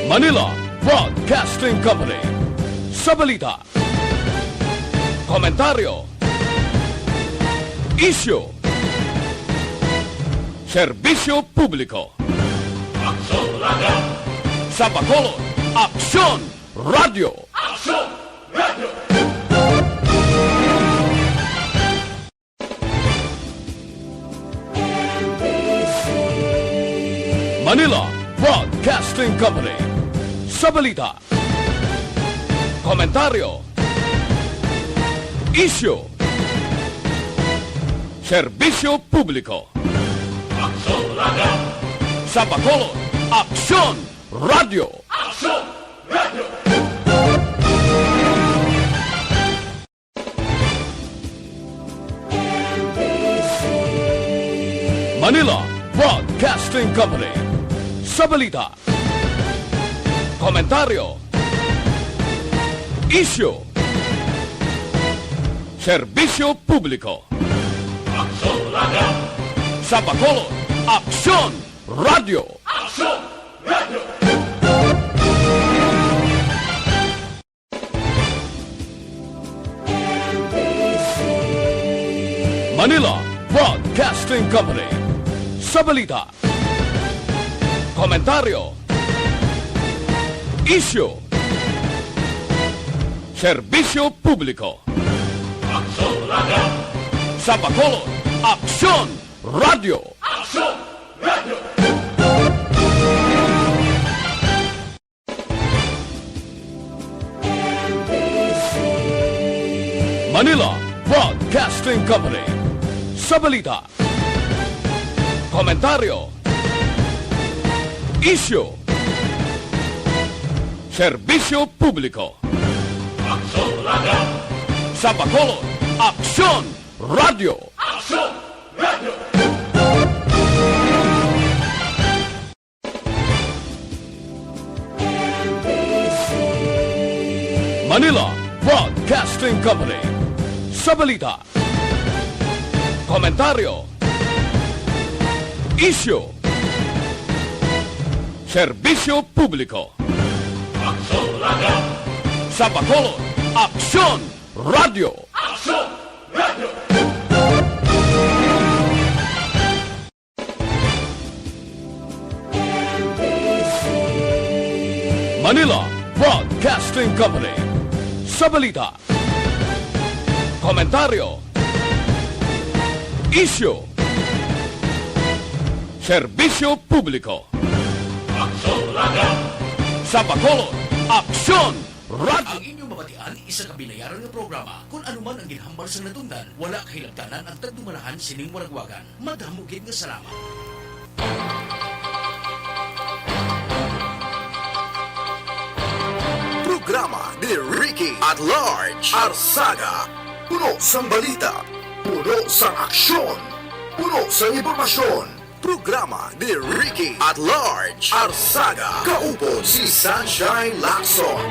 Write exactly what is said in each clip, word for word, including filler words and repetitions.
Manila Broadcasting Company. Sa balita, komentaryo, isyu, serbisyo publiko. Aksyon Radio! Sa Bacolod, Aksyon Radio! Aksyon Radio! Manila Broadcasting Company. Sa balita, komentaryo, isyu, serbisyo publiko. Aksyon Radio! Sa Bacolod, Aksyon Radio! Aksyon Radio! Manila Broadcasting Company. Sa balita, komentaryo, isyu, serbisyo publiko. Aksyon Radio! Sa Bacolod, Aksyon Radio! Aksyon Radio! Manila Broadcasting Company. Sa balita, komentaryo, isyu, serbisyo publiko. Aksyon Radio! Sa Bacolod, Aksyon Radio! Aksyon Radio! Manila Broadcasting Company. Sa balita, komentaryo, isyu, serbisyo publiko. Aksyon Radio! Sa Bacolod, Aksyon Radio! Aksyon Radio! Manila Broadcasting Company. Sa balita, komentaryo, isyu, serbisyo publiko. Aksyon Radio! Sa Bacolod, Aksyon Radio! Aksyon Radio! Manila Broadcasting Company. Sa balita, komentaryo, isyu, serbisyo publiko. Aksyon Radio! Sa Bacolod, Aksyon Radio! Ang inyong mabatian, isa ka binayaran nga programa. Kon ano man ang ginhambal sang natundan, wala kahilabtanan ang tagdumalahan sining waragwagan. Madamo gid nga salamat. Programa ni Ricky at Large Arsaga. Puno sang balita, puno sang aksyon, puno sang impormasyon. Programa ni Ricky at Large Arsaga. Kaupod si Sunshine Lacson.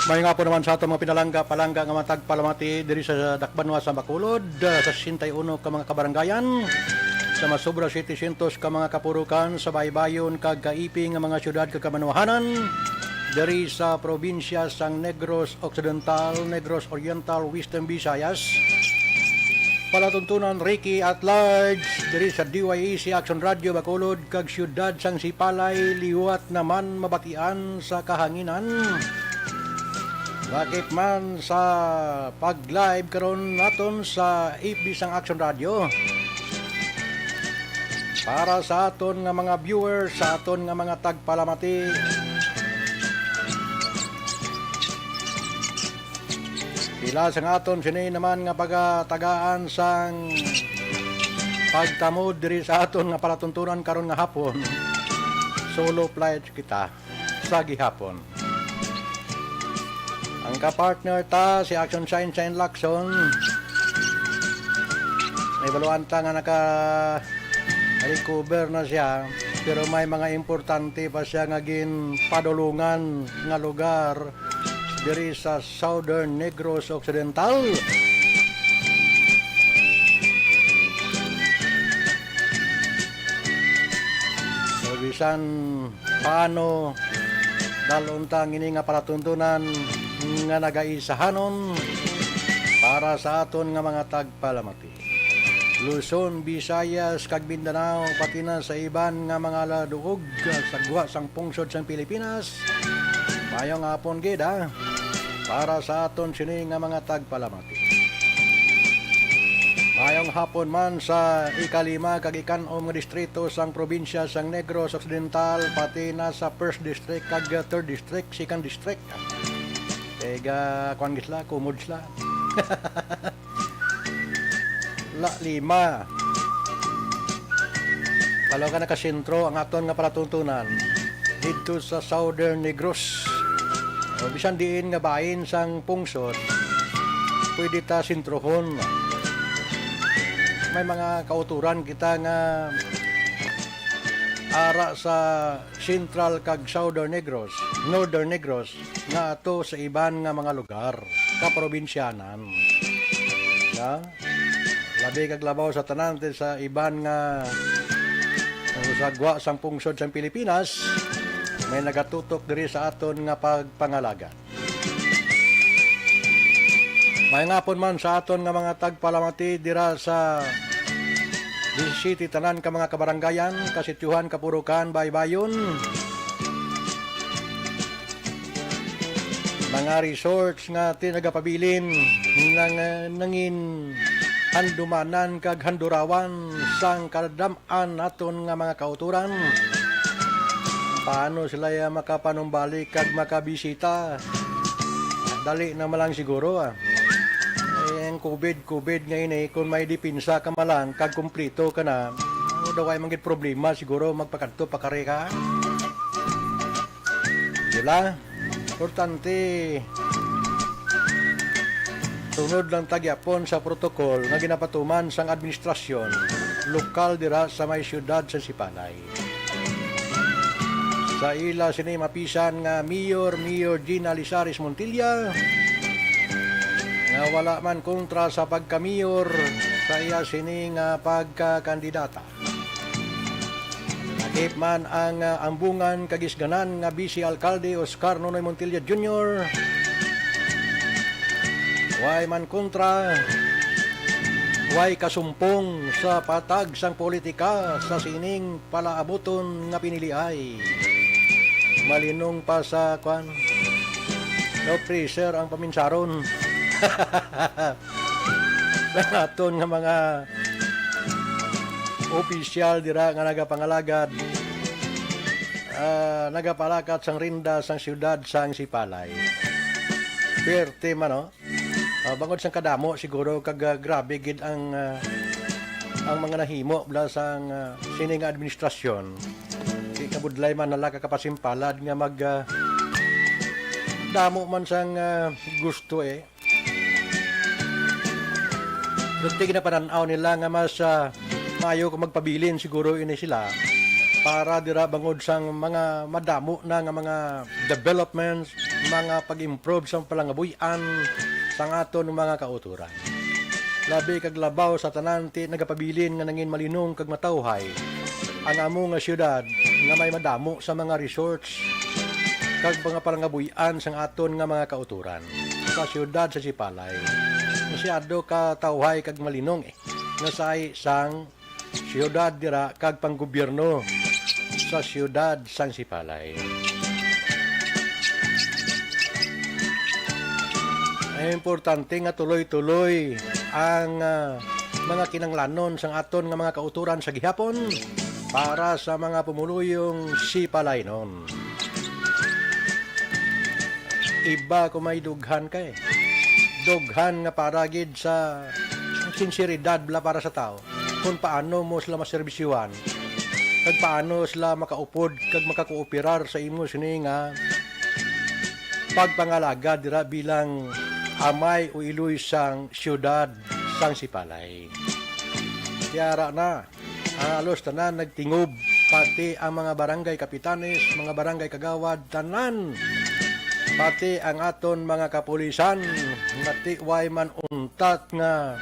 May nga po naman sa ato mga pinalangga, palangga nga matag palamati diri sa Dakbanwa sa Bacolod, ah, sa sesenta y uno ka mga kabaranggayan, sa masobra setecientos ka mga kapurukan, sa baybayon kag kaiping nga mga syudad kag kamanuhanan, diri sa probinsya sang Negros Occidental, Negros Oriental, Western Visayas. Palatuntunan Ricky at Large diri sa D Y A C Action Radio Bacolod kag siyudad sang Sipalay, liwat naman mabatian sa kahanginan. Lakip man sa pag-live karon naton sa F B sang Action Radio. Para sa aton nga mga viewers, sa aton nga mga tagpalamati, pila sa nga aton sini naman nga pagatagaan sang pagtamod diri sa aton nga palatuntunan karon nga hapon, solo flight kita sa gihapon. Ang kapartner ta, si Action Shine Shine Lacson. Nahibaluan ta nga naka-recover na siya, pero may mga importante pa siya nga ginpadulungan nga lugar diri sa Southern Negros Occidental. So, bisan paano, dal-on ta ang ini nga palatuntunan nga nagaisahanon para sa aton nga mga tagpalamati. Luzon, Visayas, kag Mindanao, pati na sa iban nga mga laduog sa gwa sang pungsod sang Pilipinas. Mayong hapon gid, ha, para sa aton sini nga mga tagpalamati. Mayong hapon man sa ikalima kag ikanom nga distrito sang probinsya sang Negros Occidental, pati na sa first district kag third district, second district. Kay ga, kuwan gid sila, kumod sila. La lima. Balo ka nakasentro ang aton nga palatuntunan didto sa Southern Negros. O bisan diin nga bahin sang pungsod, pwede ta sentrohon. May mga kauturan kita nga ara sa Central kag Southern Negros, Northern Negros, nga ato sa iban nga mga lugar, kaprobinsyanan. Ya? Labi kag labaw sa tanan ti sa iban nga o sa gwa sang pungsod sang Pilipinas, may nagatutok diri sa aton nga pagpangalagad. Mayong hapon man sa aton nga mga tagpalamati dira sa disisiyete tanan ka mga kabarangayan, kasityohan, kapurukan, baybayon, mga resorts nga ti nagapabilin nang, nangin handumanan kag handurawan sang kadam-an naton nga mga kautoran. Paano sila ya makapanumbalik kag makabisita? Dali na man lang siguro, ah. Eh, ang covid, covid nga ini, kung may depensa ka man lang kag kumpleto ka na, ano daw ay manggit problema siguro magpakadto pakari ka? Di ba? Importante, sunod lang ta gyapon sa protocol nga ginapatuman sang administrasyon lokal dira sa may siyudad sa Sipalay. Sa ila sini mapisan nga Mayor, Mayor Gina Lizares Montilla, nga wala man kontra sa pagka-mayor sa iya sini nga pagkakandidata. Lakip man ang, ah, ambungan kag isganan nga Vice Alcalde Oscar Nonoy Montilla Junior, way man kontra, way kasumpong sa patag sang politika sa sining palaabuton nga piniliay. Malinong pa sa, kwan, no pressure ang paminsaron. Ang aton nga mga opisyal dira nga nagapangalagad, ah, nagapalakat sang rinda sang siyudad sang Sipalay. Perte man, no? Ah, bangod sang kadamo siguro kag, ah, grabe gid ang, ah, ang mga nahimo bala sang, ah, sini nga administrasyon. Di kabudlay man nala ka kapasimpalad nga mag, ah, damo man sang, ah, gusto, eh. Dati ginapanan-aw nila nga mas, ah, maayo kung magpabilin siguro ini sila para dira bangod sang mga madamo na nga mga developments, mga pag-improve sa palangabuy-an sang aton mga kautoran. Labi kag labaw sa tanan ti nagapabilin nga nangin malinong kag matawhay ang amo nga siyudad nga may madamo sa mga resorts kag mga palangabuy-an sang aton nga mga kautoran sa siyudad sa Sipalay. Masyado ka tawhay kag malinong, eh, nga sahi sang siyudad dira kag panggobyerno sa siyudad sang Sipalay. Ay importante nga tuloy-tuloy ang, ah, mga kinanglanon sang aton nga mga kautoran sa gihapon para sa mga pumuluyong sipalaynon. Iba kung may dughan kay dughan nga para gid sa sinseridad bala para sa tao, kung paano mo sila maserbisyuhan, kag paano sila makaupod kag makakooperar sa imo sini nga pagpangalaga dira bilang amay o iloy sang siyudad sang Sipalay. Tiara na, ang halos tanan nagtingob, pati ang mga barangay kapitanes, mga barangay kagawad, tanan, pati ang aton mga kapulisan, nga ti way man untat nga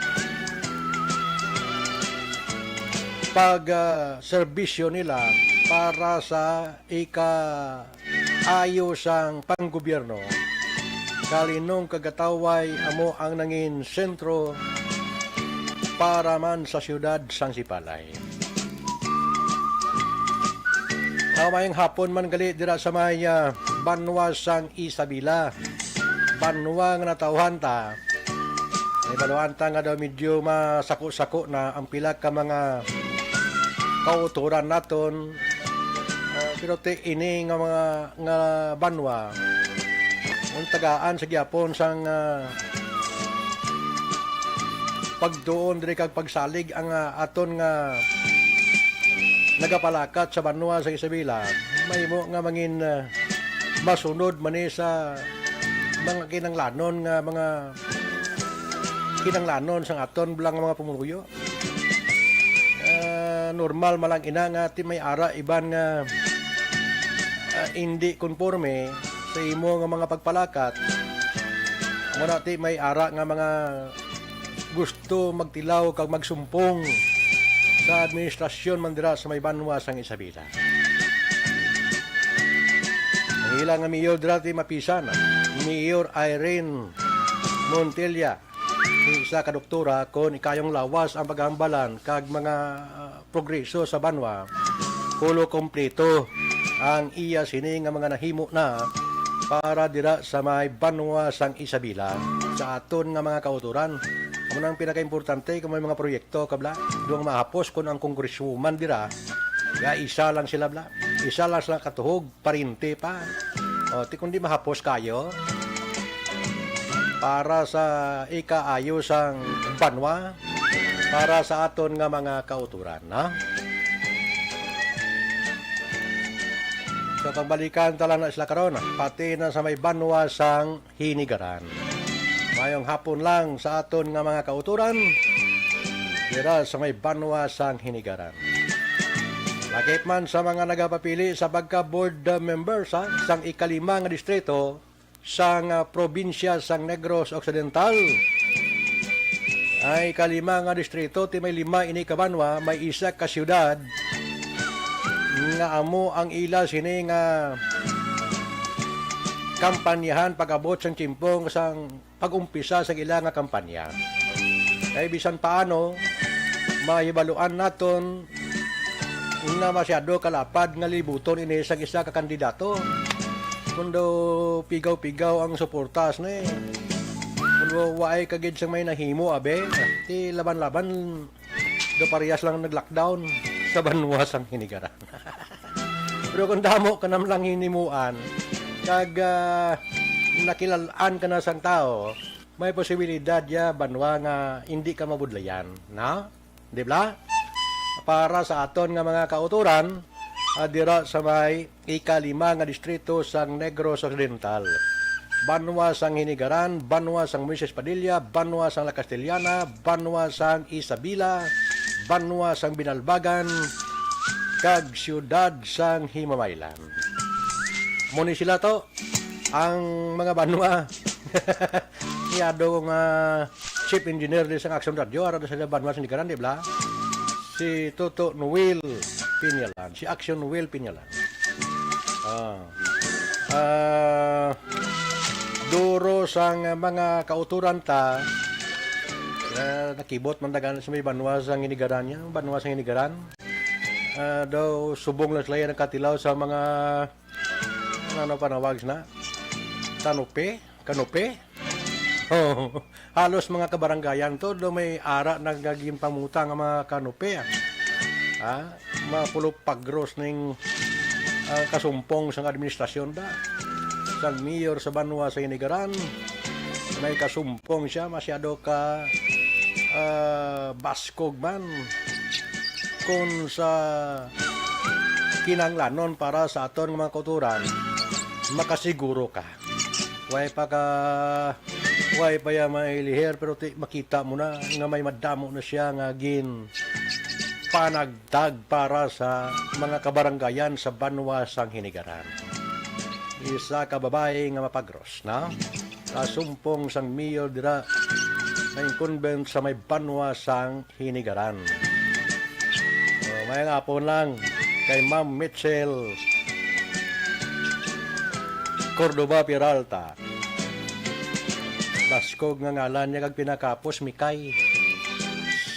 pag, ah, serbisyo nila para sa ika ayo sang panggobyerno, kalinong kag kataway amo ang nangin sentro para man sa siyudad sang Sipalay. Ang mayong hapon man gali dira sa may, ah, banwa sang Isabela, banwa nga natawhan ta. May baluan ta nga daw medyo masako-sako na ang pila ka mga kautoran naton. Ah, pero ti ini nga mga nga banwa, ang tagaan sa gyapon sang, ah, pagtuon diri kag pagsalig ang, ah, aton nga nagapalakat sa banwa sa Isabela, mahimo nga mangin, ah, masunod man ni sa mga kinanglanon nga mga kinanglanon sang aton bala nga mga pumuluyo. Ah, normal man lang ina nga ti may ara iban nga, ah, indi konforme sa imo nga mga pagpalakat. Amo na ti may ara nga mga gusto magtilaw kag magsumpong sa administrasyon man dira sa may banwa sang Isabela. Ang ila nga mayor dira ti mapisan, Mayor Irene Montilla, isa ka doktora, kon ikayong lawas ang paghambalan kag mga, ah, progreso sa banwa, kulo kompleto ang iya sini nga mga nahimo na para dira sa may banwa sang Isabela, sa aton nga mga kautoran. Amo nang pinakaimportante kung may mga proyekto ka bala, doon mahapos kun ang congresswoman dira, ya isa lang sila bala, isa lang sila katuhog, parinti pa. O, ti kundi mahapos kayo para sa ikaayo sang banwa, para sa aton nga mga kautoran, ha? So, pagbalikan ta lang na sila karon, pati na sa may banwa sang Hinigaran. Mayong hapon lang sa aton nga mga kautoran, dira sa may banwa sang Hinigaran. Lakip man sa mga nagapapili sa pagka-board members, ha, sang ikalima nga distrito, sang, ah, probinsya sang Negros Occidental. Ay kalima nga distrito, ti may lima ini ka banwa, may isa ka siyudad nga amo ang ila sini nga kampanyahan pag-abot sang tiempo sang pag-umpisa sang ila nga kampanya. Kay bisan paano, mahibaluan naton nga masyado kalapad nga libuton ini sang isa ka kandidato. Kun daw pigaw-pigaw ang suportas ni, kun daw waay ka gid sang may nahimo, abe, ti laban-laban, daw parehas lang nag-lockdown sa banwa sang Hinigaran. Pero kung damo ka naman lang hinimuan, kag, ah, nakilal-an ka na sang tao, may posibilidad ya banwa nga hindi ka mabudlayan, no? Di ba? Para sa aton nga mga kautoran, ah, dira sa may ikalima nga distrito sang Negros Occidental, banwa sang Hinigaran, banwa sang Moises Padilla, banwa sang La Castellana, banwa sang Isabela, banwa sang Binalbagan, kag siyudad sang Himamaylan. Mao ni sila to, ang mga banwa. Ni ado nga chief engineer di sang Action Radio, ara sa banwa sa Hinigaran, di ba? Si Toto Noel Pinyalan, si Action Noel Pinyalan. Ah. Ah, duro sang mga kautoran ta, ah, nakibot man dagan sa may banwa sang Hinigaran niya, banwa sang Hinigaran. Ah, daw subong lang sila yan nagkatilaw sa mga, ano, ano panawag na? Tanupe? Kanupe? Oh, halos mga kabarangayan to, do may ara nagaging pamuta nga mga kanupe, ah. Ha? Mapulupagros ning, ah, kasumpong sang administrasyon da. Sang mayor sa banwa sa Hinigaran, may kasumpong siya, masyado ka, ah, baskog man kun sa kinahanglanon para sa aton nga mga kauturan, makasiguro ka. Way pa ka, way pa ya mailihir, pero ti, makita mo na nga may madamo na siya nga gin panagtag para sa mga kabarangayan sa banwa sang Hinigaran. Isa ka babayi nga mapagros, na? Kasumpong sang mayor dira sa incumbent sa may banwa sang Hinigaran. Oh, may nga apon lang kay Ma'am Mitchell Cordova Peralta. Baskog nga ngalan niya kag pinakapos Mikay.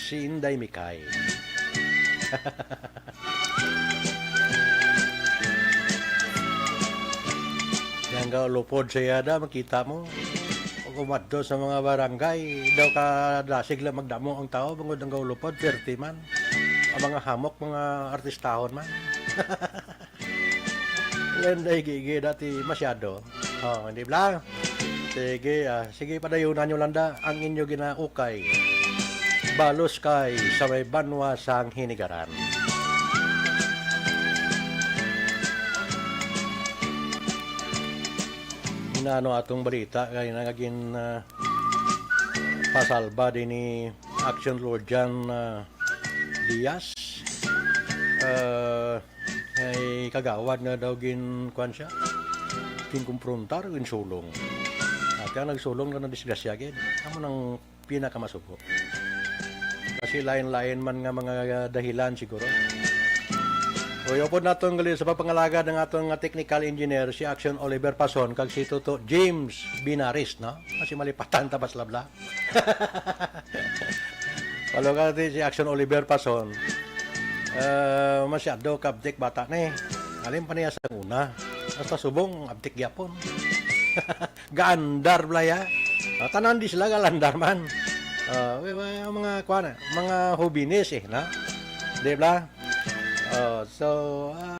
Si Inday Mikay. Yang gaulupod sa iya da, makita mo. Ug umadto sa mga barangay, daw kadasig lang magdamo ang tao, bangod ang gaulupod, perti man. Ang mga hamok, mga artistahon man. Lenday gigi dati masyado. Oh, hindi bla? Sige, ah, sige, padayunan nyo lang da ang inyo ginaukay. Balos kay sa may banwa sang Hinigaran. Inaano atong balita kay nagagin, ah, pasalba din ni Action Lord John, ah, Diaz. Ah, ay kagawad nga daw gin, kuwan siya, ginkumprontar, ginsulong. At ang nagsulong na nadisgrasya gid. Amo nang pinakamasubo. Kasi lain-lain man nga mga dahilan siguro. Uyopod naton gali sa pagpangalagad ng aton nga technical engineer, si Action Oliver Pason, kag si Toto James Binaris, no? Kasi malipatan ta bas labla. Palo ka natin si Action Oliver Pason. Eh, masyado ka abtik bata ni. Alim pa niya sa una. Hasta subong abtik gyapon. Gaandar bala ya. Ah, tanan di sila galandar man. Ah, wi-, wi-, mga kuan, mga hobines eh, na? Di bala? Oh, so,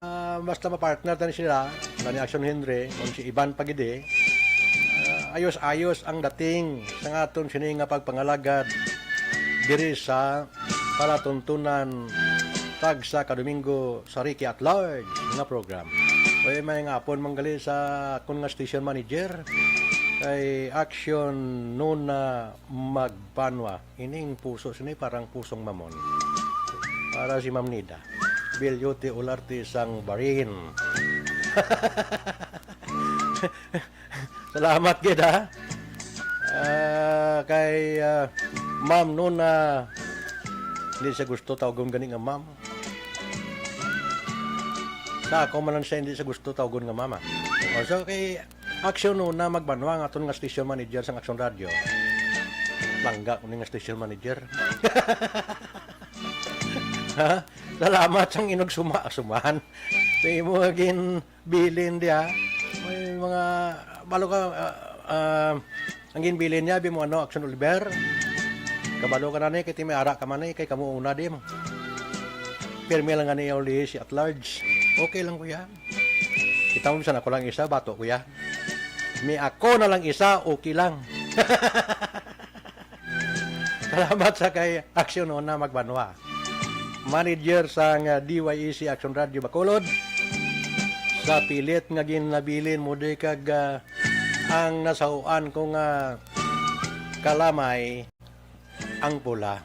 ah, basta ma-partner tani sila, na ni Action Henry, kung si Ivan Pagidi, ah, ayos-ayos ang dating sa aton sini nga pagpangalagad diri sa palatuntunan tagsa ka Domingo sa Ricky at Large nga program. Uy, may nga apon manggali sa akon nga station manager kay Action Nona Magbanwa. Ining puso sini parang pusong mamon. Para si Ma'am Nida. Bilyuti Ularte sang Barin. Salamat gid, ha. Ah, kay, ah, Ma'am Nona, hindi siya gusto tawgon gani nga ma'am. Sa ako man lang siya hindi siya gusto tawgon nga mama. O, so kay Action Nona Magbanwa, ang aton nga station manager sang Action Radio. Langga ko ni nga station manager. Ha? Salamat sang inog suma-, sumahan. Sa imo nga ginbilin diha. May mga, balo ka, ah, ah, ang ginbilin niya, bi mo ano, Action Oliver. Kabalo ka na ni, kay ti may ara ka man ni, kay kamo una di mo. Pirmi lang nga ni uli si at large. Okay lang, kuya. Kita mo, bisan ako lang isa, bato, kuya. May ako na lang isa, okay lang. Salamat sa kay Action Nona Magbanwa. Manager sang, ah, D Y A C Action Radio Bacolod. Sa pilit nga ginabilin mo di kag, ah, ang nasahuan ko nga kalamay ang pula.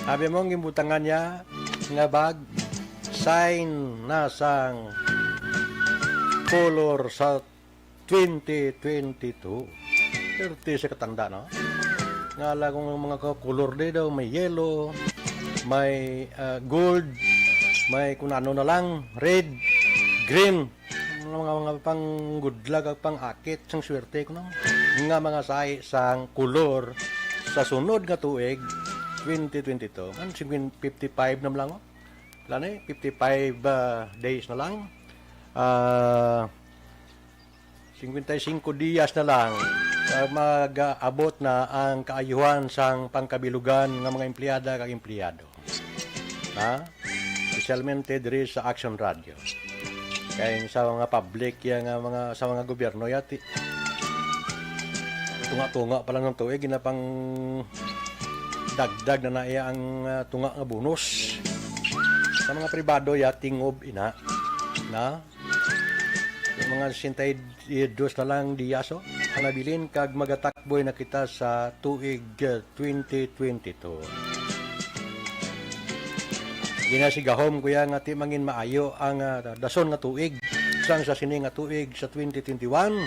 Abi mo, ang ginbutangan niya nga bag, sign na sang kolor sa twenty twenty-two. Perti sa katanda, no? Nga lang kung mga ka-, color di daw, may yellow, may, ah, gold, may kung ano na lang, red, green. Mga, mga pang-good luck at pang-akit sang swerte ko, no? Nga mga sahi sang kolor sa sunod nga tuig, twenty twenty-two. Ano, fifty-five na lang, oh. Wala na eh, fifty-five, ah, days na lang. Ah, cincuenta y cinco dias na lang. ah, mag-abot na ang kaayuhan sang pangkabilugan nga mga empleyada kag empleyado. Ha? Espesyalmente diri sa Action Radio. Kay sa mga public ya nga mga, sa mga gobyerno yati, tunga-tunga pa lang ng tuig, ginapang dagdag na na iya ang, ah, tunga nga bonus. Sa mga pribado ya, tingob ina na yung mga sesenta y dos na lang dias, oh, ang nabilin, kag magatakboy na kita sa tuig, ah, twenty twenty-two. Ginasigahom ko ya nga ti mangin maayo ang, ah, dason nga tuig sang sa sini nga tuig sa twenty twenty-one.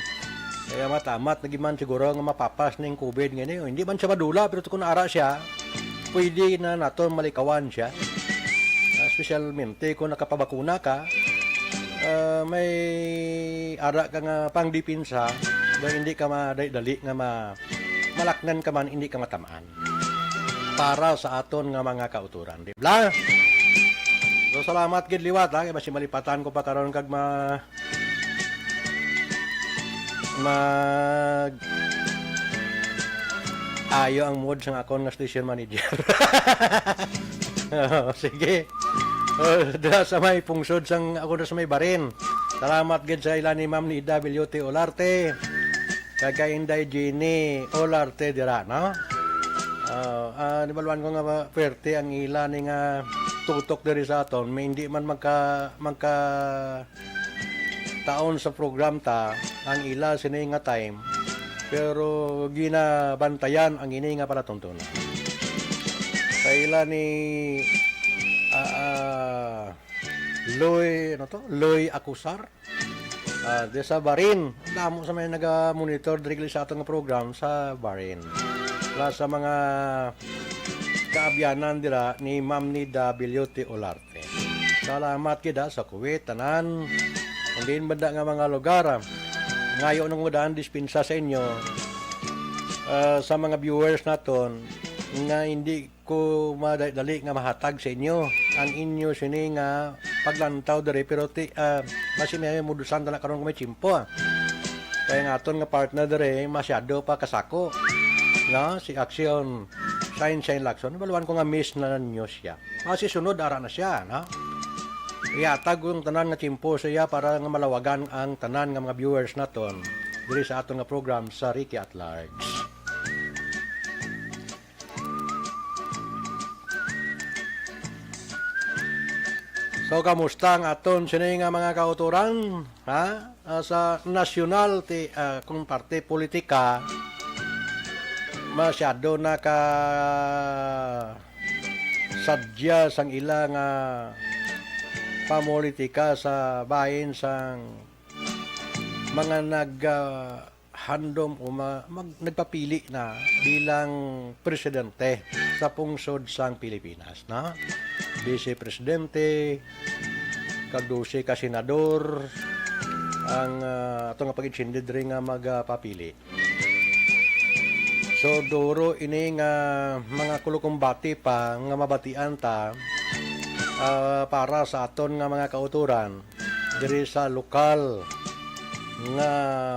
Kaya matamat na giman siguro nga mapapas ning covid nga ini. Hindi man siya madula, pero kung ara siya, pwede na naton malikawan siya. Ah, espesyalmente kung nakapabakuna ka, ah, may ara ka nga pangdepensa, nga hindi ka madali-dali nga ma-, malaknan ka man, hindi ka matamaan. Para sa aton nga mga kauturan, di ba? So, salamat gid liwat, ha, kay basi malipatan ko pa karon kag ma-, mag-ayo ang mood sang akon nga station manager. Oh, sige. Oh, dira sa may pungsod sang, ako na sa may barin. Salamat gid sa ila ni Ma'am ni W T Olarte. Kag kay Inday Jeannie Olarte dira, no? Ah, ah, nibaluan ko nga ba, pwerte ang ila ni nga tutok diri sa aton. May hindi man magka, magka taon sa program ta ang ila sini nga time, pero ginabantayan ang ini nga palatuntunan. Sa ila ni, ah, ah, Loy, ano to? Loy Acusar. Ah, di sa Barin, damo sa may naga-monitor diri sa atong program sa Barin. Plus sa mga kaabyanan dira ni Ma'am ni W T Olarte. Salamat gid, ha, sa Kuwait, tanan. Kung diin man da nga mga lugar, ah, ngayo nang madaan dispensa sa inyo, ah, sa mga viewers naton nga hindi ko madali nga mahatag sa inyo ang inyo sini nga paglantaw diri, pero ti, ah, basi may mudusan ta na karon kung may tiyempo, ah. Kaya nga aton nga partner diri, masyado pa kasako, no? Si Action, Shine Shine Lacson. Baluan ko nga miss na ninyo siya. Kasi sunod, ara na siya, no? Ihatag ko yung tanan nga tiyempo sa iya para nga malawagan ang tanan nga mga viewers naton diri sa aton nga program sa Ricky at Large. So, kamusta ang aton sini nga mga kauturan? Ha? Ah, sa nasyonal ti, ah, kung parte politika, masyado na ka sadya sang ila nga pamulitika sa bahin sang mga nag, ah, handom o ma-, mag-, nagpapili na bilang presidente sa pungsod sang Pilipinas, na? Vice Presidente, kag dose ka senador, ang, ah, ato nga pag-intindi diri nga magapapili. So, duro ini nga mga kulukumbati pa nga mabatian ta, ah, para sa aton nga mga kauturan diri sa lokal nga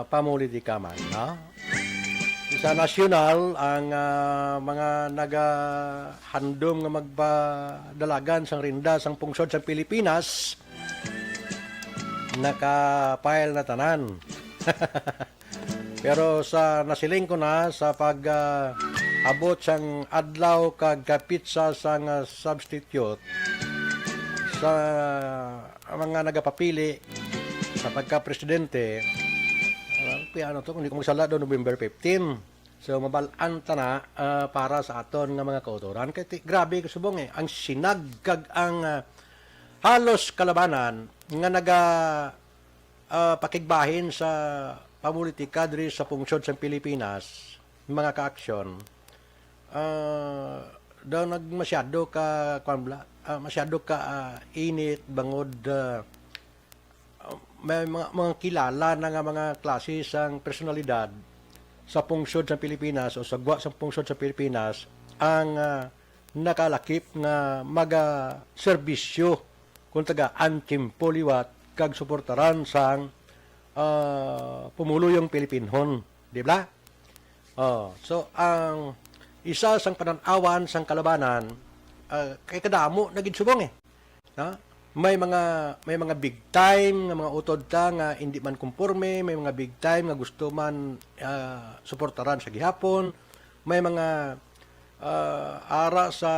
pamulitika man, ha? Sa nasyonal, ang, ah, mga nagahandom nga magpadalagan sang renda sang pungsod sang Pilipinas, naka-file na tanan. Pero sa nasiling ko na, sa pag, ah, abot sang adlaw kag kapitsa sang, ah, substitute sa mga nagapapili sa pagka-presidente, ah, kaya ano to, kung di ko magsala do, November fifteen. So, mabal-an ta na, ah, para sa aton nga mga kautoran. Kay ti-, grabe, subong, eh, ang sinag kag ang, ah, halos kalabanan nga naga, ah, pakigbahin sa pamulitika diri sa pungsod sang Pilipinas, mga ka-aksyon, ah, daw nag-, masyado ka, kwan bala, ah, masyado ka, ah, init bangod, ah, may mga, mga kilala na nga mga klase sang personalidad sa pungsod sa Pilipinas o sa gwa sa pungsod sa Pilipinas ang, ah, nakalakip nga magaserbisyo kung tagaan tiyempo liwat kag suportaran sang, ah, pumuluyong Pilipinhon, di ba? Oh, so ang isa sang panan-awan sang kalabanan, ah, kay kadamo na gid subong eh. Na? May mga, may mga big time nga mga utod ta nga hindi man kumporme, may mga big time nga gusto man, ah, suportaran sa gihapon, may mga, ah, ara sa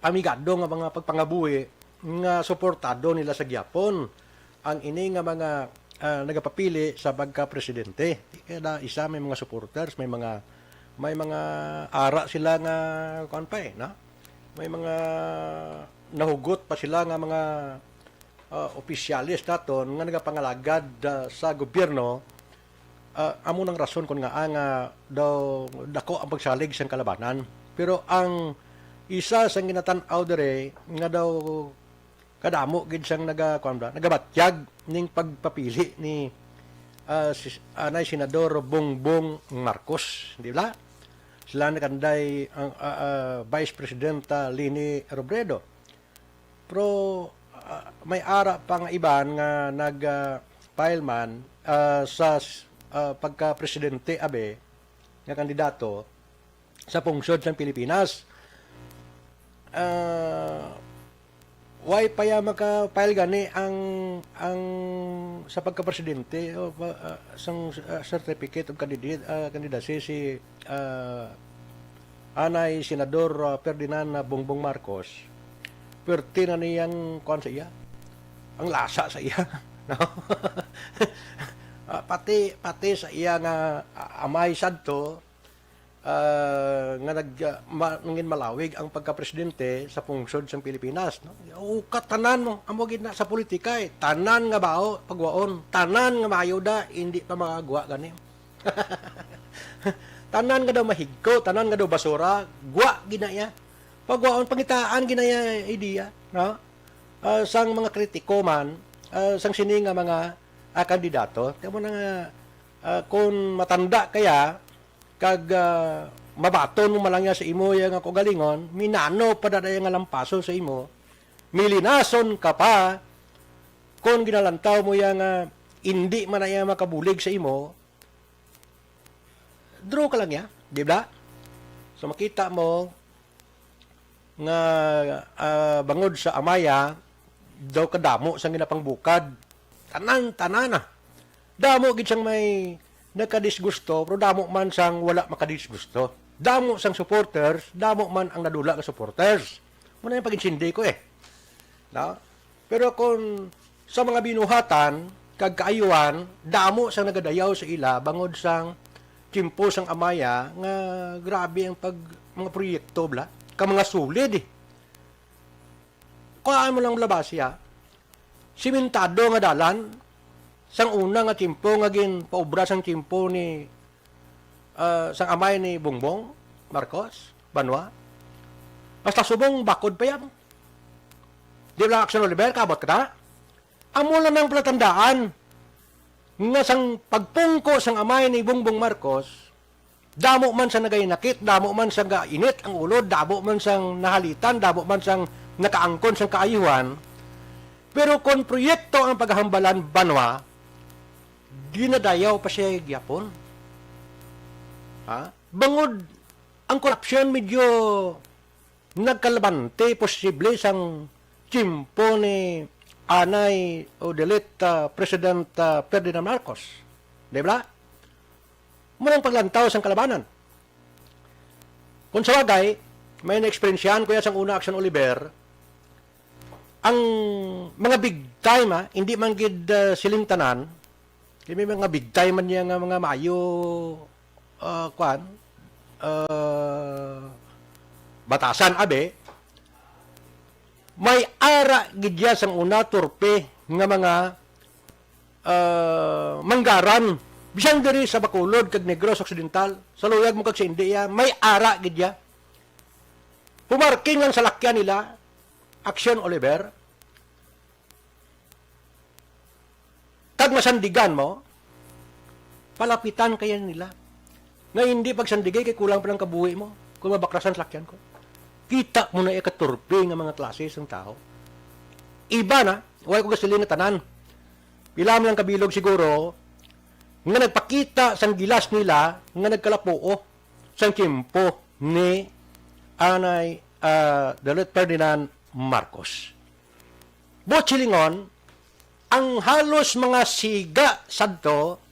pamigado nga mga pagpangabuhi nga suportado nila sa gihapon ang ini nga mga, ah, nagapapili sa pagka-presidente. Kaya na isa may mga supporters, may mga, may mga ara sila nga kuan pa eh, no? May mga nahugot pa sila nga mga, ah, opisyales naton nga nagapangalagad, ah, sa gobyerno. Ah, amo nang rason kon ngaa nga daw dako ang pagsalig sang kalabanan. Pero ang isa sang ginatan-aw diri nga daw kadamo gid sang naga-, kuwan ba, nagabatyag ning pagpapili ni, ah, si, anay Senador Bongbong Marcos, di ba? Sila na kanday ang, ah, ah, Vice President, ah, Leni Robredo. Pero, ah, may ara pa nga iban nga nag, ah, file man, ah, sa, ah, pagka-presidente, abi, nga kandidato sa pungsod sang Pilipinas. Ah, why pa ya maka-file gani ang, ang sa pagka-presidente o pa, ah, sang, ah, certificate of candidate, ah, candidacy si, ah, anay Senador, ah, Ferdinand, ah, Bongbong Marcos? Pwerte na niyang kuwan sa iya, ang lasa sa iya, no? Ah, pati, pati sa iya nga, ah, amay sadto, ah, nga nag, ah, ma-, nangin malawig ang pagka-presidente sa pungsod sang Pilipinas, no? Ukat tanan mo, amo gid na sa politika eh. Tanan nga baho, pagwaon. Tanan nga maayo da, hindi pa makagwa gani. Tanan nga daw mahigko, tanan nga daw basura, gwa gid na iya. Pagwaon, pangitaan gid na iya idea, no? Ah, sang mga kritiko man, ah, sang sini nga mga, ah, kandidato. Kaya mo na nga, ah, kung matanda kaya, kag, ah, mabaton mo man lang niya sa imo iya nga kaugalingon, minano pa na iya nga lampaso sa imo, milinason ka pa, kung ginalantaw mo iya nga indi man na iya makabulig sa imo, draw ka lang niya, di ba? So makita mo nga, ah, bangod sa amaya, daw kadamo sang ginapangbukad. Tanan, tanan na. Damo gid sang may nakadisgusto, pero damo man sang wala makadisgusto. Damo sang supporters, damo man ang nadula nga supporters. Muna yung pag-intindi ko eh. No? Pero kung sa mga binuhatan kag kaayuhan, damo sang nagadayaw sa ila bangod sang tiyempo sang amaya nga grabe ang pag, mga proyekto, bla, ka mga solid eh. Kuhaan mo lang labas siya. Simentado nga dalan, sang una nga tiyempo nga ginpaobra sang tiyempo ni, ah, sang amay ni Bongbong Marcos, Banwa. Hasta subong bakod pa yan. Di ba, Action Oliver, kabot ka na? Amo lang ang palatandaan nga sang pagpungko sang amay ni Bongbong Marcos, damo man sang nagainakit, damo man sang gainit ang ulo, damo man sang nahalitan, damo man sang nakaangkon sang kaayuhan, pero kon proyekto ang paghambalan, Banwa, ginadayaw pa siya gyapon. Ha? Bangod ang korupsyon medyo nagkalabante posible sang tiyempo ni anay o dili ta President, ah, Ferdinand Marcos. Di ba? Muna ang paglantaw sang kalabanan. Kung sa bagay, may na-eksperyensyahan ko yan sang una, Action Oliver, ang mga big time, ha, hindi man gid, ah, siling tanan, kay may mga big time man niya nga mga maayo, ah, kwan, ah, batasan, abi, may ara gid ya sang una, turpe nga mga, ah, manggaran, bisan diri sa Bacolod kag Negros Occidental, sa luyag mo kag sa India, may ara gid ya. Pumarking lang salakyan nila, Action Oliver, kag masandigan mo, palapitan kaya nila. Nga hindi pagsandigi kay kulang pa ng kabuhi mo kung mabakrasan salakyan ko. Kita mo na ikaturpi nga mga klase sang tao. Iba na, wala ko gasolina tanan. Pila man lang kabilog siguro, nga nagpakita sang gilas nila nga nagkalapuo sang tiyempo ni anay, ah, the late Ferdinand Marcos. Buot silingon, ang halos mga siga sadto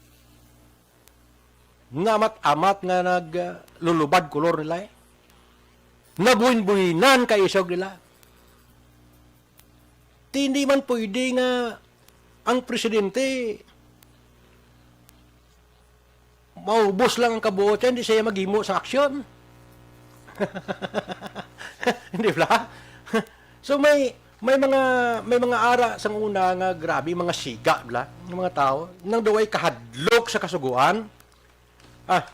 nga amat-amat nga naglulubad kolor nila, eh. Nabuhin-buhinan ka isog nila. Ti hindi man pwede nga ang presidente maubos lang ang kabuot siya, hindi siya maghimo sa aksyon. Hindi ba? So may may mga may mga ara sang una nga grabe mga siga bla ng mga tao nang daw ay kahadlok sa kasuguan. Ah,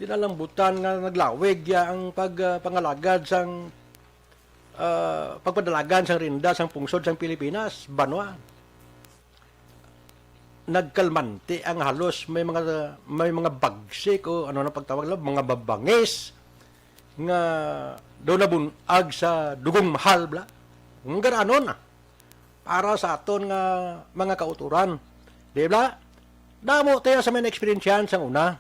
tinalambutan nga naglawig ya ang pag ah, pangalagad sang ah, pagpadalagan sang renda sang pungsod sang Pilipinas, banwa. Nagkalmanti ang halos may mga may mga bagsik o ano na pagtawag lang, mga babangis nga daw nabun-ag sa dugong mahal bla. Ang garanon na para sa aton nga mga kauturan. Di bla? Damo tayo sa may na-experiencehan sang una.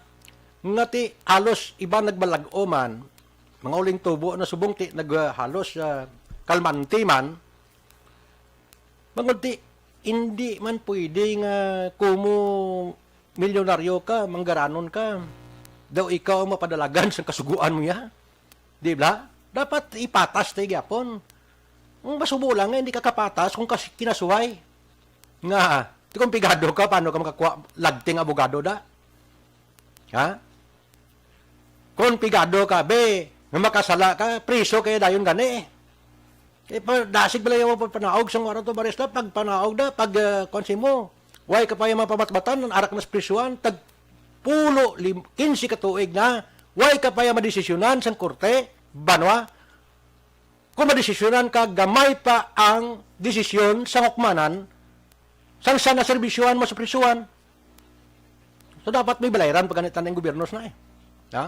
Nga ti halos iban nagbalag-o man, mga uling tubo na subong ti naghalos ah, kalmanti man. Bangod ti, hindi man pwede nga kumo milyonaryo ka, manggaranon ka. Daw ikaw ang mapadalagan sa kasuguan mo ya. Di ba? Dapat ipatas tayo gyapon. Ang masubo lang nga hindi ka kapatas kung kas- kinasuway. Nga, ti kung pigado ka, paano ka makakuha lagting abogado da? Ha? Kung pigado ka, be, nga makasala ka, priso kaya dayon gani. Kay pa, dasig bala yung pagpanaog sa ngora to, barista, pagpanaog na, pag, ah, kwan si mo, way ka pa yung mapamatbatan, ang arak nas prisuan, tag pulo, lim, kinse ka tuig na, way ka pa yung madesisyonan sang korte, banwa, kung madesisyonan ka, gamay pa ang desisyon sa hukmanan, sang sa naserbisyohan mo sa prisuan. So, dapat may balayran pag ganit ang gobyerno na eh. Ha?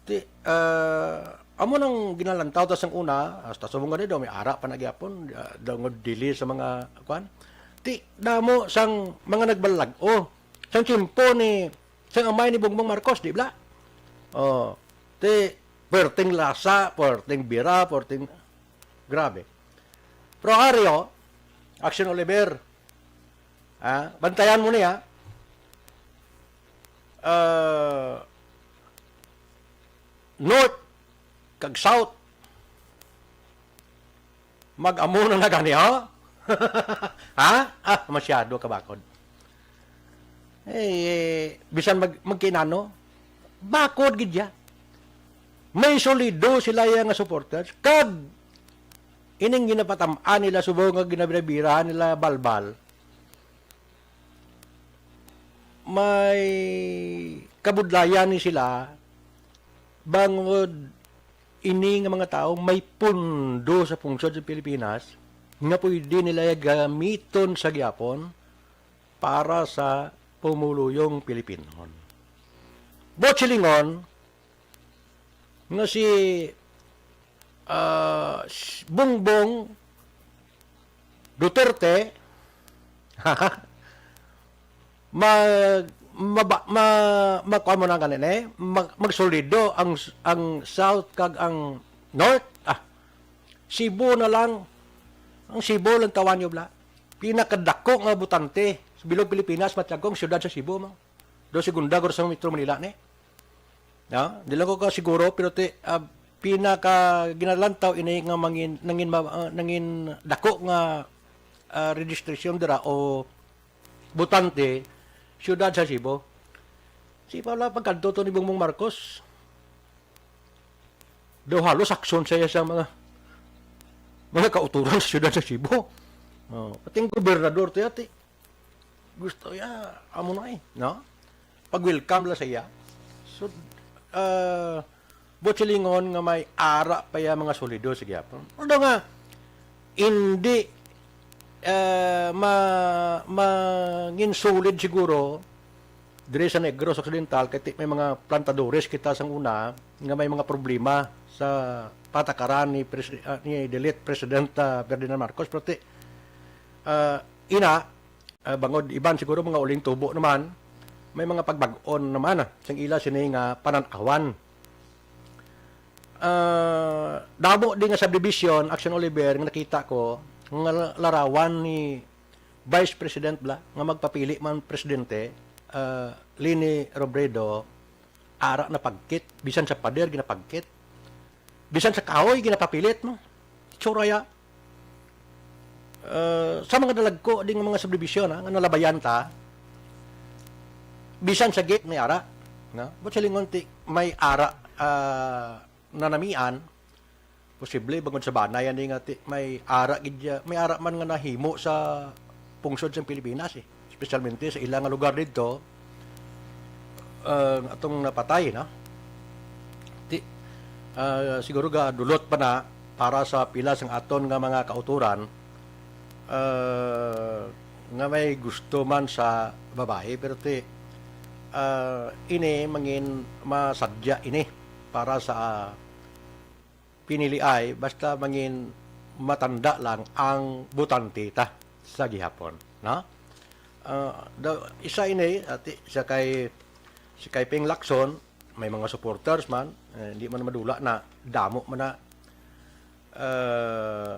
Ti, ah, amo nang ginalantaw ta sang una, hasta subong gani daw may ara pa nagyapon, ah, daw nga dili sa mga, kwan. Ti, damo sang mga nagbalag-o. Sang tiyempo ni, sang amay ni Bongbong Marcos, di bla? Oh, ti, perting lasa, perting bira, perting, grabe. Pero Ario, Action Oliver, ah, bantayan mo niya, ah, North kag South, mag-amo na na gani, oh? Ha? Ah, masyado ka bakod. Eh, eh, bisan mag, magkinano, bakod gid ya. May solido sila ya nga supporters. Kag ining ginapatam-an nila subong nga ginabirabirahan nila balbal, may kabudlayan ni sila bangod ini nga mga tawo may pundo sa pungsod sa Pilipinas nga pwede nila gamiton sa gyapon para sa pumuluyong Pilipinon. Buot silingon nga si, ah, s-, Bongbong Duterte, mag, maba, ma, makuha mo na ganun eh, mag, magsolido ang, ang South kag ang North. Ah, Cebu na lang. Ang Cebu lang kawan nyo bla. Pinakadako nga botante sa bilog Pilipinas, matiyagkong siyudad sa Cebu mo. Do segunda guro sa Metro Manila ni. No? Di lang ko ka siguro, pero ti, ah, pinaka ginalantaw ini nga mangin, nangin, ma- ah, nangin dako nga, ah, registration dira o botante, siyudad sa Cebu. Si Paula, pagkadto to ni Bongbong Marcos, daw halos aksyon siya sa mga mga kauturan sa siyudad sa Cebu. Oh, pati ang gobernador to yati. Gusto ya, amo na eh, no? Pag-welcome la sa iya. So, ah, buot silingon nga may ara pa ya mga solido sa gyapon. Although nga, hindi, ah, ma, mangin solid siguro, diri sa Negros Occidental, kay ti-, may mga plantadores kita sang una nga may mga problema sa patakaran ni Pres-, ah, ni the late President, ah, Ferdinand Marcos. Pero ti-, ah, ina, ah, bangod iban siguro mga uling tubo naman, may mga pagbag-on naman, ah, sang ila sini nga panan-awan. Ah, damo di nga subdivision, Action Oliver, nga nakita ko, nga larawan ni Vice President bala, nga magpapili man presidente, ah, Leni Robredo, ara na pagkit, bisan sa pader ginapagkit, bisan sa kahoy ginapapilit, no? Itsura ya. Ah, sa mga dalagko di nga mga subdivision, ha, nga nalabayan ta, bisan sa gate may ara, no? But sa lingon ti may ara, ah, nanamian, posible bangod sa banay ani nga ti may ara gid ya, may ara man nga nahimo sa pungsod sang Pilipinas, eh. Espesyalmente sa ila nga lugar didto, ah, atong napatay, no? Ti, ah, siguro ga dulot pa na para sa pila sang aton nga mga kautoran, ah, nga may gusto man sa babayi, pero ti, ah, ini mangin masadya ini para sa piniliay, basta mangin matanda lang ang botante ta sa gihapon, no? Ah, da, isa ini, ati, siya kay, si kay Ping Lacson, may mga supporters man, eh, hindi man madula na, damo man na, ah,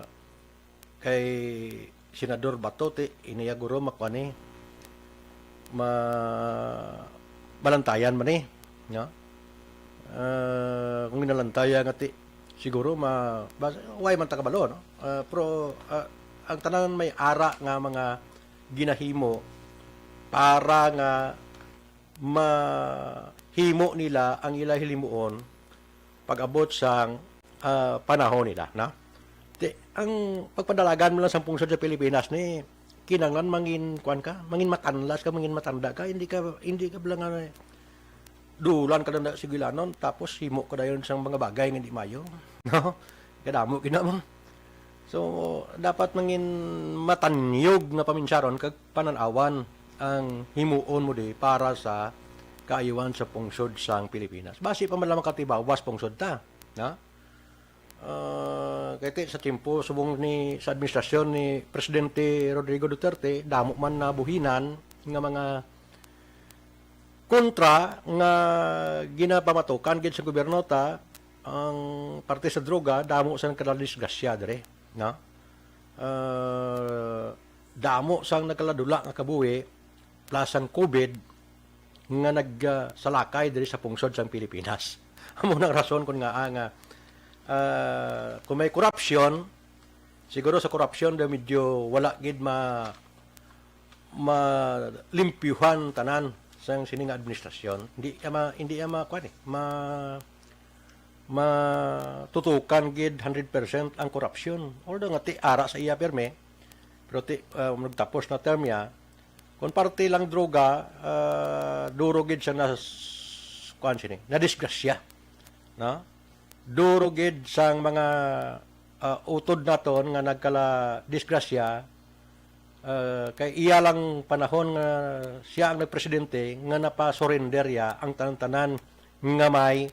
kay Senador Bato, ti, iniya guro makuha ni, ma-, malantayan man ni, no? Ah, kung ginalantayan nga ti, siguro ma-, bas-, way man ta kabalo, no? Ah, pero, ah, ang tanan may ara nga mga ginahimo para nga mahimo nila ang ila hilimuon pag-abot sang, ah, panahon nila, na? Ti, ang pagpadalagan mo lang sa pungsod sa Pilipinas ni, kinanglan mangin, kuwan ka, mangin matanlas ka, mangin matanda ka, hindi ka, hindi ka bala nga dulan ka na sigilanon, tapos himo ka dayon sang mga bagay nga di mayo. No? Kadamo gid na mo. So, dapat mangin matanyog nga paminsaron kag panan-awan ang himuon mo di para sa kaayuhan sa pungsod sang Pilipinas. Basi pa man lamang katibawas pungsod ta, na? Ah, kay ti, sa tiyempo subong ni, sa administrasyon ni Presidente Rodrigo Duterte, damo man nabuhinan nga mga kontra nga ginapamatukan gid sa gobyerno ta, ang parte sa droga, damo sa nagkadisgrasya dire, no? Ah, damo sang nagkaladula nga kabuhi, plus ang COVID nga nag, ah, salakay diri sa pungsod sang Pilipinas. Amo nang rason kun nga, ah, nga, ah, kung may korupsyon, siguro sa korupsyon daw medyo wala gid ma-, malimpyuhan tanan sang sini nga administrasyon. Hindi ka ma-, hindi ka ma-, kuwan eh, ma-, matutukan gid hundred percent ang korupsyon. Although nga ti ara sa iya pirmi, pero ti, ah, nagtapos na term niya, kung parte lang droga, ah, duro gid siya na s-, kuwan sini, nadisgrasya. No? Duro gid sang mga, ah, utod naton nga nagkala disgrasya, ah, kay iya lang panahon nga siya ang nagpresidente nga napa-surrender ya ang tanan-tanan nga may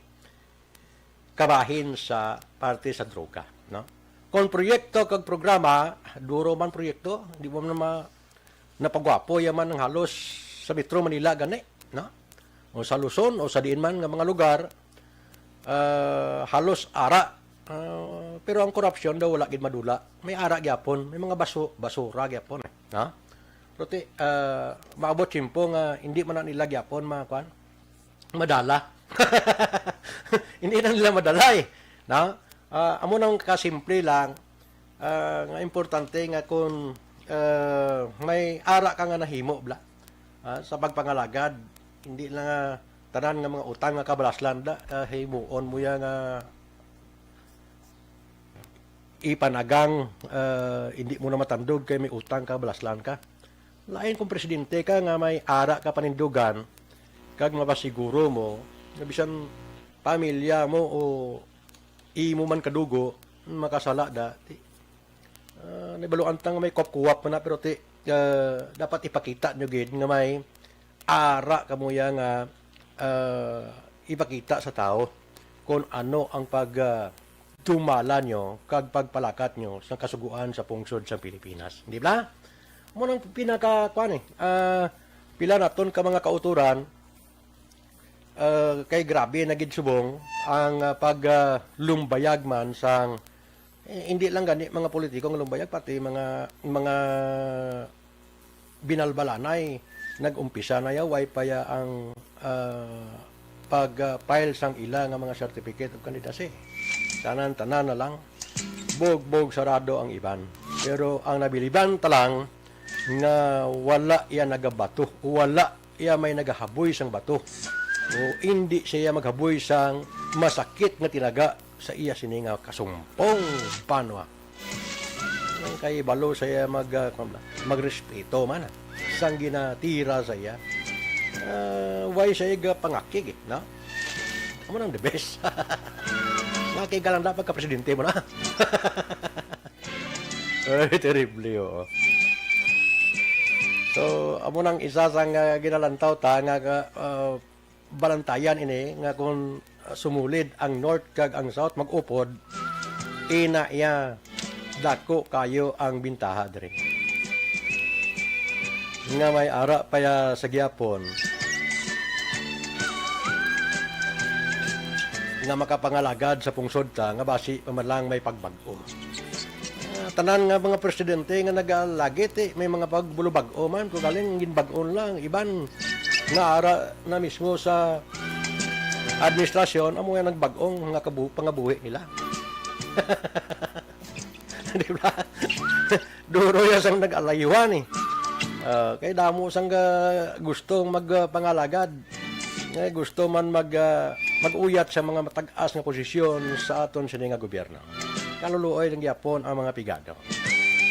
kabahin sa parte sa droga, no? Kon proyekto kag programa, duro man proyekto, di mo na ma-, napagwapo ya man ang halos sa Metro Manila gani, no? O sa Luzon o sa diin man nga mga lugar, ah, halos ara. Ah, pero ang korupsyon daw wala gid madula. May ara gyapon, may mga baso-, basura gyapon, eh, no? Pero ti, ah, maabot tiyempo nga hindi man na nila gyapon ma-, kuwan, madala. Hindi na nila madala, eh, no? Ah, amo nang kasimple lang, ah, nga importante nga kung, ah, may ara ka nga nahimo, bala, ah, sa pagpangalagad, hindi lang nga tanan nga mga utang nga kabalaslan da, ah, himuon mo ya nga ipanagang, ah, hindi mo na matandog kay may utang ka, balaslan ka. Lain kung presidente ka nga may ara ka panindugan, kag mapasiguro mo nga bisan pamilya mo o imo man kadugo makasala da, ti, ah, nabaluan ta nga may kuwap-kuwap man na, pero ti, ah, dapat ipakita nyo gid nga may ara kamo ya nga, ah, ipakita sa tawo kung ano ang pag, ah, dumala nyo kag pagpalakat nyo sa kasuguan sa pungsod sa Pilipinas. Di ba? Mo nang pinaka, kuwan eh, ah, Pila naton ka mga kautoran, ah, kay grabe na gid subong ang, ah, pag, ah, lumbayag man sang, eh, hindi lang gani mga politiko ang lumbayag, pati mga, mga binalbalanay nag-umpisa na ya, way pa ya ang, ah, pag, ah, file sang ila nga mga certificate of candidacy. Tanan-tanan na lang, bugbog sarado ang iban. Pero ang nabiliban ta lang nga wala iya nagabato, wala iya may nagahaboy sang bato, o indi siya maghaboy sang masakit nga tinaga sa iya sini nga kasumpong banwa. Ang kay balo sa iya mag, ah, kwan ba, magrespeto man, ah, sang ginatira sa iya. Ah, why siya ga pangakig, eh, no? Amo nang the best. Ngakig ka lang dapat ka presidente mo na. Ay, terrible, oo. So, amo nang isa sang, ah, ginalantaw ta nga, nga, ah, balantayan ini nga kung, ah, sumulid ang North kag ang South mag-upod, ina iya dako kayo ang bintaha diri. Nga may ara pa ya sa gihapon nga makapangalagad sa pungsod ta nga basi pa man lang may pagbag-o. Ah, tanan nga mga presidente nga nagalagit, eh, may mga pagbulubag-o man, kung galing ginbag-o lang, iban nga ara na mismo sa administrasyon, amo nga nagbag-ong nga kabu-, pangabuhi nila. Di ba? Duro ya sang nag-alayuhan, eh. Ah, kay damo sang, ah, gustong mag, ah, pangalagad. Nga gusto man mag, ah, mag-uyat sa mga matag-as nga posisyon sa aton sini nga gobyerno. Kaluluoy lang gyapon ang mga pigado.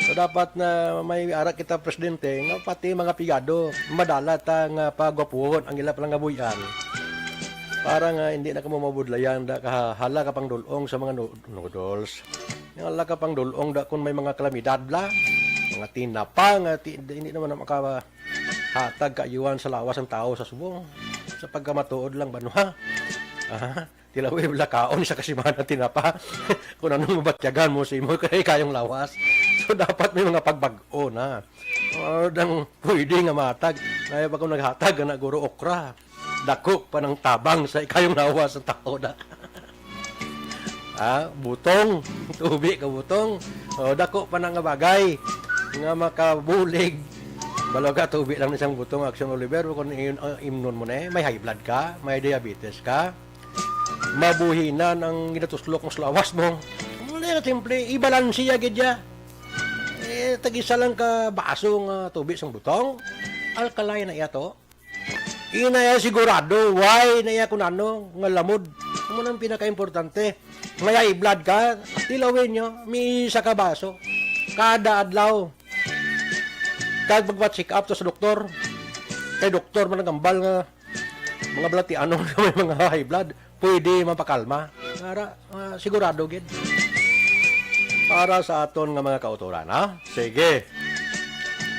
So, dapat na may ara kita presidente nga pati mga pigado madala ta nga pagwapuhon ang ila palang nga buy-an para nga hindi na kamo mabudlayan da kahala ka pang dul-ong sa mga nu-, noodles. Nga hala ka pang dul-ong da kung may mga kalamidad la, mga tinapa nga ti-, hindi naman na maka-, hatag kaayuhan sa lawas ang tawo sa subong. Sa pagkamatuod lang, banwa. Aha. Tilawi, wala kaon sa kasimana tinapa. Kung anong mabatyagan mo sa imo, kay kayong lawas. So, dapat may mga pagbag-o na. O, dang pwede nga matag. Kaya pa kung naghatag, na guro okra. Dako pa ng tabang sa ikayong lawas ang tao na. Ah, butong, tubi ka butong. O, dako pa na nga bagay nga makabulig. Balo ka, tubi lang isang butong, Action Oliver, kung in-, ah, imnon mo na eh, may high blood ka, may diabetes ka, mabuhinan ang ginatuslok mo sa lawas mo. Muna yung simple, ibalansiya gid ya. Eh, tag-isa lang ka baso nga tubi sang butong, alkaline na iya to. Ina iya sigurado, why na iya kung ano, nga lamod. Amo nang pinakaimportante. May high blood ka, tilawin nyo, may isa ka baso. Kada adlaw. Kag magpa-check up to sa doktor. Kay doktor man nagambal nga mga balatianon nga may mga high blood, pwede mapakalma. Para, ah, sigurado gid. Para sa aton nga mga kautoran, ha? Sige.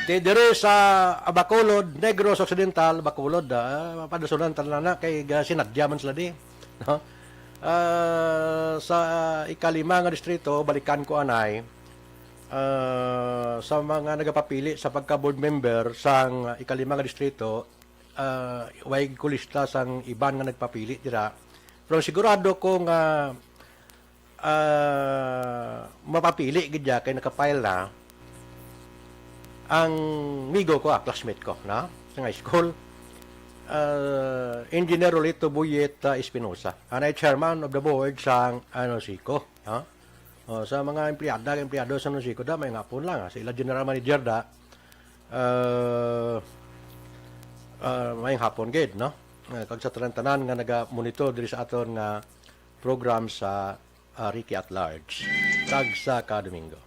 Ti diri sa Bacolod, Negros Occidental, Bacolod, ah, padasunan tanan na kay ga-, sinadya man sila di, no? Ah, sa ikalima nga distrito, balikan ko anay, ah, sa mga nagapapili sa pagka-board member sang ikalima nga distrito, ah, way ko lista sang iban nga nagpapili dira. Pero sigurado ko nga, ah, mapapili gid ya kay nakapile na ang migo ko, ah, classmate ko, na, sa high school. Ah, Engineer Rolito Buyet, ah, Espinosa. Anay chairman of the board sang, ano, siko, ha? O, sa mga empleyada, empleyado sa Nusiko da, may hapon lang, ah. Sa ila general manager da, ah, ah, may hapon gid, no? Ah, kag sa tanan-tanan nga naga-monitor diri sa aton nga program sa, ah, Ricky at Large, tagsa ka Domingo.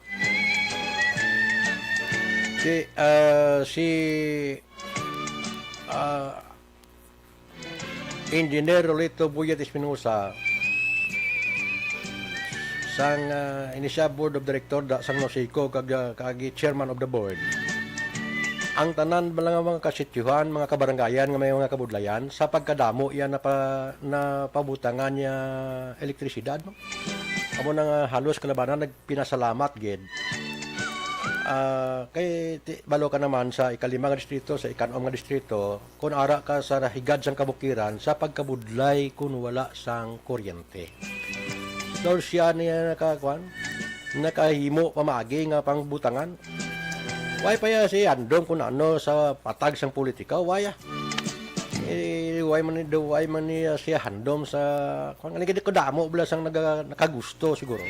Si, ah, si, ah, Engineer Rolito Buyet Espinosa, sang, ah, ini siya Board of Director da, sang Nosico, kag, ah, kag Chairman of the Board. Ang tanan ba nga mga kasityuhan, mga kabarangayan nga may mga kabudlayan, sa pagkadamo iya napa-, napabutangan niya elektrisidad, no? Amo na nga halos kalabanan nagpinasalamat gid. Ah, kay ti-, balo ka naman sa ikalima nga distrito, sa ikanom nga distrito, kung ara ka sa higad sang kabukiran, sa pagkabudlay kung wala sang kuryente. Daw siya niya naka-, kuwan, nakahimo pamaagi nga pangbutangan. Why pa ya si handom kung ano sa patag sang politika? Why, ah? Eh, why man ni, why man ni, ah, siya handom sa, kung ano, kadamo bala sang naga-, nakagusto siguro.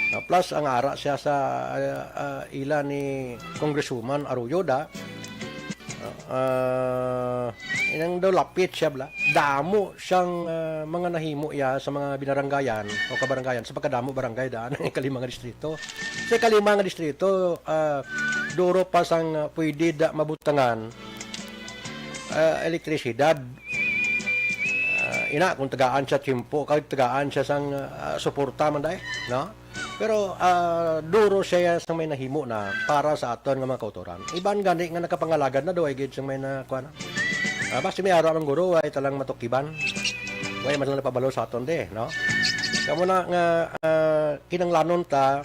Ah, plus, ang ara siya sa, ah, ah, ila ni Congresswoman Arroyo da. Ah, ah, inang daw lapit siya bala. Damo siyang, ah, mga nahimo iya sa mga binarangayan o kabarangayan sa pagkadamo barangay daan ang ikalima nga distrito. Sa ikalima nga distrito, ah, duro pa sang, ah, pwede da mabutangan, ah, elektrisidad. Ah, ina, kung tagaan siya tiyempo, kag tagaan siya sang, ah, suporta man dai, no? Pero, ah, duro siya sa may nahimo na para sa aton nga mga kautoran. Iban gani nga nakapangalagad na daw, ay gid sang may na, kuwan na. Ah, basta may ara man guro, ay talang matukiban. Way man sila pabalo sa aton, de, no? Kamo na nga, ah, kinanglanon ta,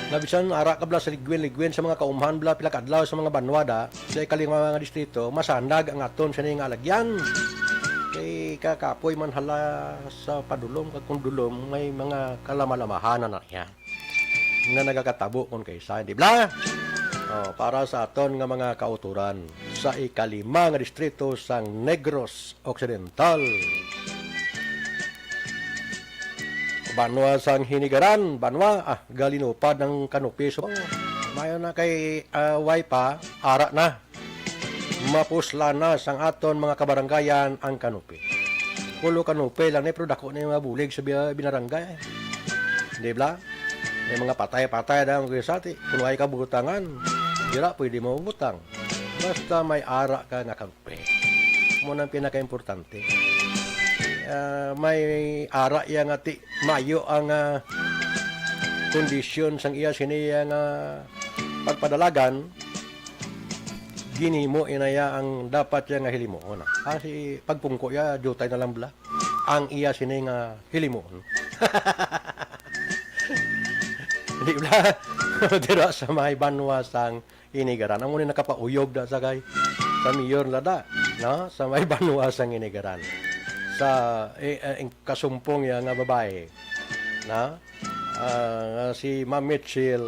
nga bisan ara ka bala sa ligwin-ligwin sa mga kaumhan bala, pila ka adlaw sa mga banwa da, sa ikalima nga distrito, masandag ang aton sini nga alagyan. Kay kakapoy man hala sa padulom, kag kung dulom, may mga kalamalamahanan na iya nga nagakatabo kung kaysa, di bala? Oh, para sa aton nga mga kautoran sa ikalima nga distrito sang Negros Occidental. Banwa sang Hinigaran, banwa, ah, galinupad ang kanupi. So, mayo na kay, ah, way pa, ara na. Mapusla na sang aton mga kabarangayan ang kanupi. Pulo kanupi lang ni, pero dako na yung mga bulig sa bi-, binarangay. Di ba? May mga patay-patay na ang sati. Kung ay kabutangan, dira pwede mo butang. Basta may ara ka nga kanupi. Mo nang pinakaimportante. Ah, may ara iya nga ti-, mayo ang, ah, kondisyon sang iya sini iya nga pagpadalagan, ginhimo inaya ang dapat iya nga hilimuon. Kasi pagpungko iya, jutay na lang bala ang iya sini nga hilimuon. Di bala? Dira sa may banwa sang Hinigaran. Amo ni nakapauyog da sa kay, sa mayor na da, no? Sa may banwa sang Hinigaran. Sa, eh, eh, ing-, kasumpong niya nga babae, no? Ah, si Ma'am Mitchell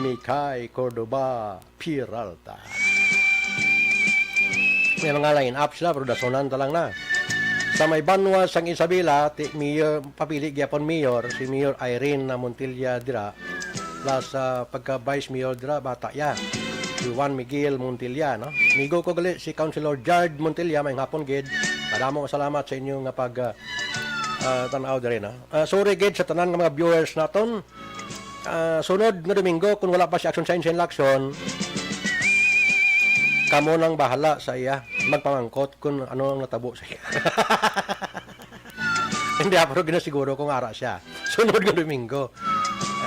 Mikay Cordova Peralta. May mga line-up sila, pero dasunan ta lang na. Sa may banwa sang Isabela, ti-, mayor, papili gyapon mayor, si Mayor Irene na Montilla dira, plus, ah, pagka vice mayor dira, bata ya. Si Juan Miguel Montilla, no? Migo ko gali si Councilor Jard Montilla, may hapon gid. Madamo nga salamat sa inyo nga pag, ah, ah, tan-aw diri, no? Ah, sorry gid sa tanan nga mga viewers naton. Ah, sunod nga Domingo, kung wala pa si Action Sign Sign Lacson, kamo nang bahala sa iya. Magpamangkot kung ano ang natabo sa iya. Hindi, ah, pero ginasiguro ko nga ara siya. Sunod nga Domingo.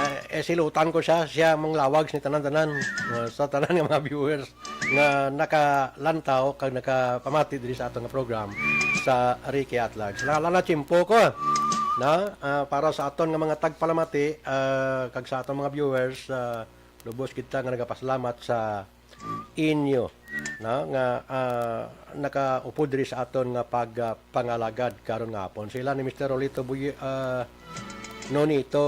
Eh, eh, silutan ko siya, siya manglawag sa tanan-tanan, uh, sa tanan nga mga viewers nga nakalantaw kag nakapamati diri sa aton nga program sa Ricky at Large. Wala na tiyempo ko, na, ah, para sa aton nga mga tagpalamati, ah, kag sa aton mga viewers, ah, lubos kita nga nagapasalamat sa inyo, no, nga, ah, nakaupod diri sa aton nga pag, ah, pangalagad karon nga hapon. Sila ni Mister Rolito Buy-, ah, Nonito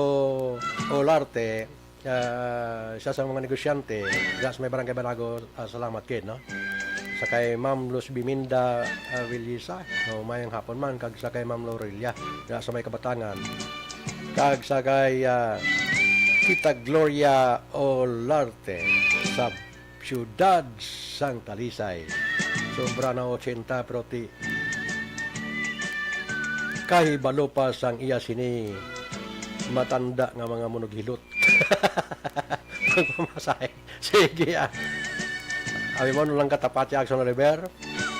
Olarte, ah, isa sa mga negosyante diha sa may Barangay Banago, ah, salamat gid, no? Sa kay Ma'am Luz Biminda, ah, Villisa, no, mayang hapon man, kag sa kay Ma'am Lorelia, diha sa may Kabatangan. Kag sa kay, ah, Tita Gloria Olarte sa siyudad sang Talisay. Sobra na ochenta, pero ti-, kahibalo pa sang iya sini matanda nga mga munughilot. Pagpamasahe. Sige, ah. Abi mo, ano lang katapat si Action Oliver?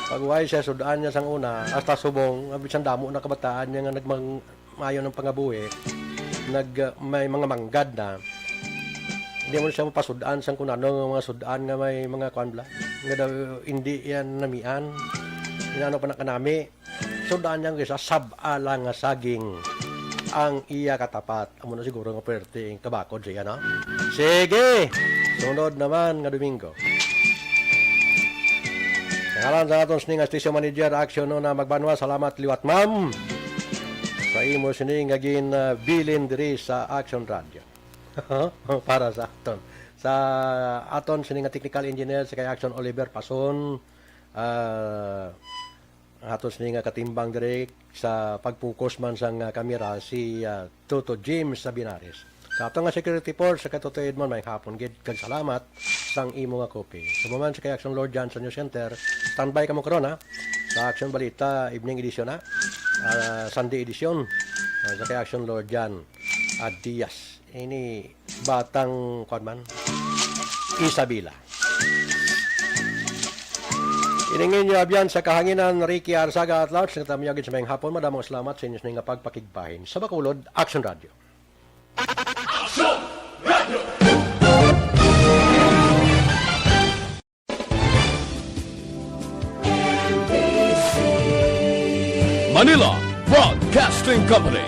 Pag way siya, sud-an niya sang una, hasta subong, nga bisan damo na kabataan niya nga nagmang-, maayo ng pangabuhi, nag-, may mga manggad na, hindi mo siya mapasud-an sang kung ano nga mga sud-an nga may mga kuan bala. Nga daw, hindi yan namian. Inano pa na kanami. Sud-an niya ang isa, sab-a lang nga saging. ang iya katapat. Amo na siguro nga pwerte ang kabakod siya, no? Sige! Sunod naman nga Domingo. Sa ngalan sa aton sini nga station manager, Action Nona Magbanwa, salamat liwat, ma'am, sa imo sini nga gin, ah, bilin diri sa Action Radio. Para sa aton. Sa aton sini nga technical engineer, si kay Action Oliver Pason, ah, ang aton sini nga katimbang diri sa pag-focus man sang, ah, kamera, si, ah, Toto James Sabinares. Sa aton nga security force, sa kay Toto Edmond, may hapon gid kag salamat sang imo nga kopya. Sa man sa kay Action Lord John sa News Center, standby kamo karon, ha. Sa Action Balita, evening edition, ha. Ah, Sunday edition. Ah, sa kay Action Lord John, ah, Diaz. Ini batang, kuwan man, Isabela. Ining inyo abyan sa kahanginan, Ricky Arzaga at Lars, nagtamyagin sa mayong hapon. Madamong salamat sa inyo sini nga pagpakigbahin. Sa Bacolod, Action Radio. Manila Broadcasting Company.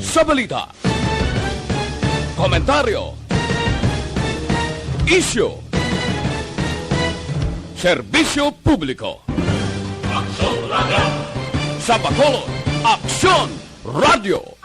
Sa balita, komentaryo, isyu, serbisyo publiko. Aksyon Radio. Sa Bacolod, Aksyon Radio.